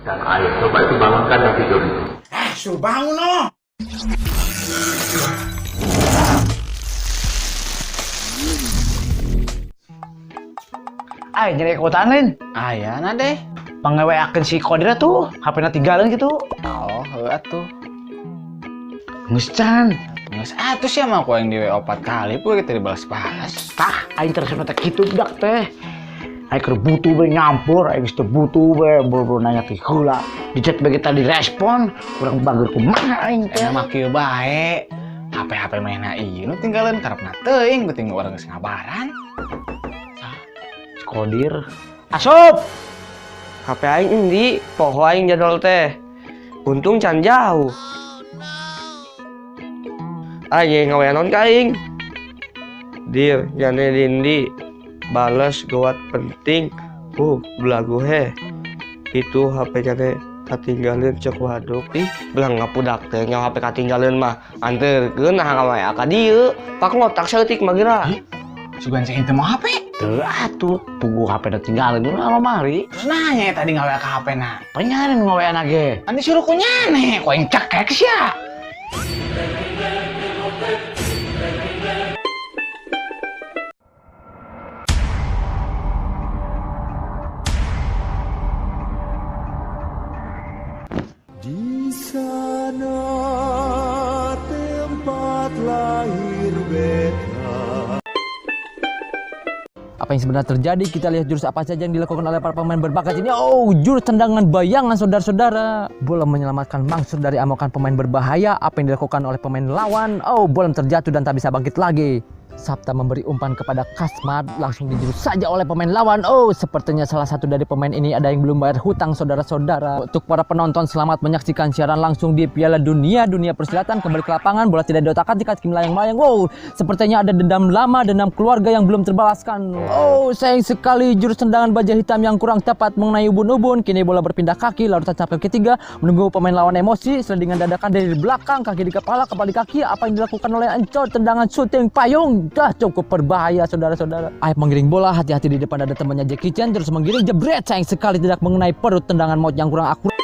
Dan ayo, coba itu bangunkan yang tidur itu. Suruh bangun noh. Ay, nyari kekuatan lain. Ayana deh. Pangaweakeun si Kodira tuh, HP-na tinggalin gitu. Oh, heuh atuh. Geus can. Geus atuh sia mah ku aing di WA 4 kali pun kita dibalas-balas. Tah, aing teresep teh kitu budak teh. Aing keur butuh we nyampur, aing geus teu butuh we boro-boro nanya ti heula. Di chat bae kita direspon, kurang bager kumaha aing teh. Enak mah kieu bae. HP-HP mainna ieu nu tinggalin karepna teuing penting urang geus ngabaran. Si Kodir. Asup. HP aing endi, poho aing jadwal teh. Untung can jauh. Aing ngawean naon ka aing? Dir, jane dindi. Bales gawat penting. Belagu he. Itu HP jane katinggalin cek waduk. Ih, belang ngapudak teh nyawa HP katinggalin mah. Anterkeun nah ngawe ka dieu. Pak ngotak saeutik mah geura. Sugan sih ente mau HP? Teu atuh, puguh HP na tinggalin dulu lemari. Terus nanya tadi ngawe ka HP na. Penyarin ngawean ge. Kan disuruh ku nyane, ku aing cekek sia. Di sana tempat lahir beta. Apa yang sebenarnya terjadi? Kita lihat jurus apa saja yang dilakukan oleh para pemain berbakat ini. Oh, jurus tendangan bayangan saudara-saudara. Bola menyelamatkan Mangsur dari amukan pemain berbahaya. Apa yang dilakukan oleh pemain lawan? Oh, bola terjatuh dan tak bisa bangkit lagi. Sabta memberi umpan kepada Kasmat, langsung dijurus saja oleh pemain lawan. Oh, sepertinya salah satu dari pemain ini ada yang belum bayar hutang saudara-saudara. Untuk para penonton, selamat menyaksikan siaran langsung di Piala Dunia, Dunia Persilatan. Kembali ke lapangan, bola tidak diotak-atik, kaki melayang-layang. Wow, sepertinya ada dendam lama, dendam keluarga yang belum terbalaskan. Oh, sayang sekali jurus tendangan baja hitam yang kurang tepat mengenai ubun-ubun. Kini bola berpindah kaki, lalu tancap kaki ketiga, menunggu pemain lawan emosi. Selendingan dadakan dari belakang, kaki di kepala, kepala di kaki. Apa yang dilakukan oleh Encol? Tendangan syuting payung. Dah cukup berbahaya saudara-saudara. Aib menggiring bola, hati-hati di depan ada temannya Jackie Chan, terus menggiring, jebret, sayang sekali tidak mengenai perut, tendangan maut yang kurang akurat.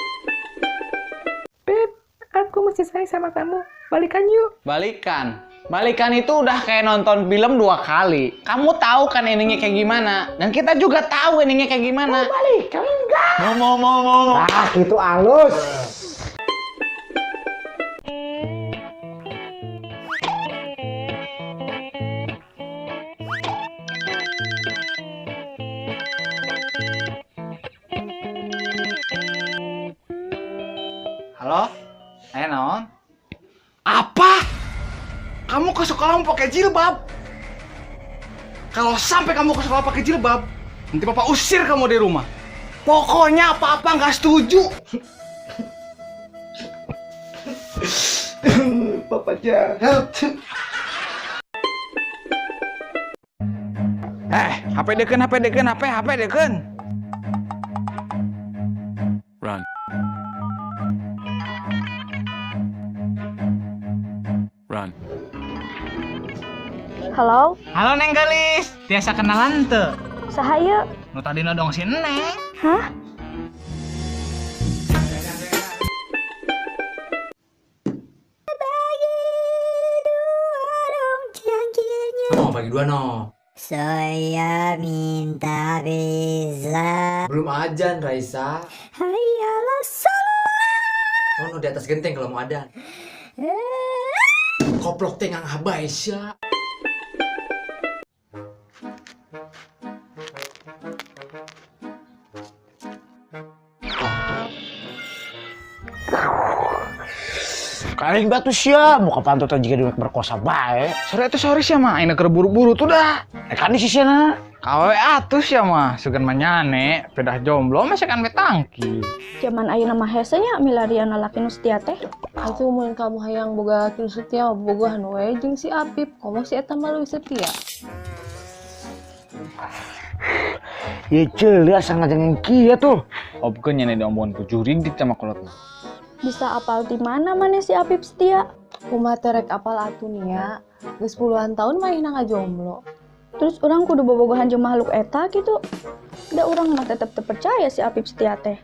Beb, aku masih sayang sama kamu. Balikan yuk. Balikan. Balikan itu udah kayak nonton film 2 kali. Kamu tahu kan endingnya kayak gimana? Dan kita juga tahu endingnya kayak gimana. Mau balikan enggak? Mau. Ah, itu halus. Halo? Ayo naon? Apa? Kamu ke sekolah mau pakai jilbab? Kalau sampai kamu ke sekolah pakai jilbab, nanti papa usir kamu dari rumah. Pokoknya apa-apa nggak setuju. Papa jahat. HP deken, HP deken, HP, HP deken. Run. Run. Halo? Halo Neng Gelis, tiasa kenalan tuh. Saha? Nu tadi nodong si Neng. Hah? Oh, bagi 2 no. Saya minta pizza. Belum ajan, Raisa. Hayalah salat. Sono di atas genteng kalau mau adan. Koplok teh ngang habay sia. Karing batu sia, muka pantot jika diwek berkosa bae. Sorry atuh sorry sia mah, aing keur buru-buru tuh dah. Kan di sisina. Kawe atuh sia mah, sugan mah nyane, pedah jomblo mah kan betangki. Zaman ayeuna mah hese nya milarian lalaki nu setia teh. Atuh mun kamu hayang boga laki nu setia, bogohan we jeung si Apip, komo si eta mah leuwih setia. Ieu ceuleuh asa ngajengeng kieu tuh. Opkeun nyane diombongan ku jurig sama kolotna. Bisa apal di mana maneh si Apip setia? Kumaha teh rek apal atuh nia. Geus puluhan tahun manehna ngajomblo. Terus orang kudu bobogohan jeung makhluk eta gitu. Da urang mah tetep teu percaya si Apip setia teh.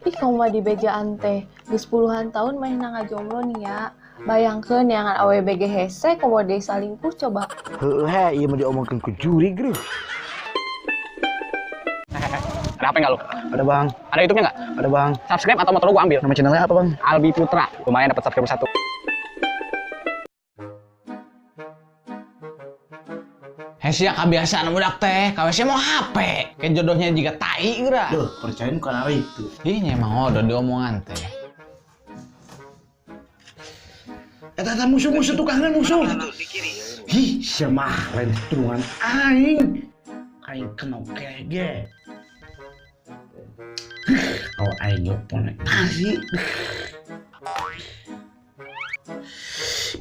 Ih, kamu mah di bejaan teh. Geus puluhan tahun manehna ngajomblo nih ya. Bayangkeun neangan awewe ge hese komo deui salingkuh coba. Heueuh he, ieu mah diomongkeun ku jurig reuh. Ada HP nggak lu? Ada bang, Ada YouTube-nya nggak? ada bang. Subscribe atau motor lu gua ambil. Nama channelnya apa bang? Albi Putra. Lumayan dapat subscriber satu. Hesia kebiasaan budak teh, KWC mau HP. Kayak jodohnya juga tai geura. Duh, percayain bukan hari itu. Ih, emang udah diomongan teh. Eta eta musuh-musuh tukangan musuh. Hi, sia mah lain tulungan aing. Aing kena kege. Kalau aing nyopon nasi.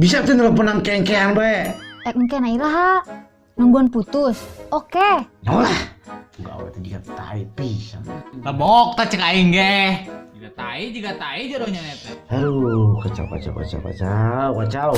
Bisa tuh nelponan kengkean bae. Ek engke na iraha. Nungguan putus. Oke. Nyolah. Gawe teh jiga tai pisan. Lebok teh cek aing ge. Jiga tai jodohnya teh. Aduh, kacau kacau kacau kacau kacau.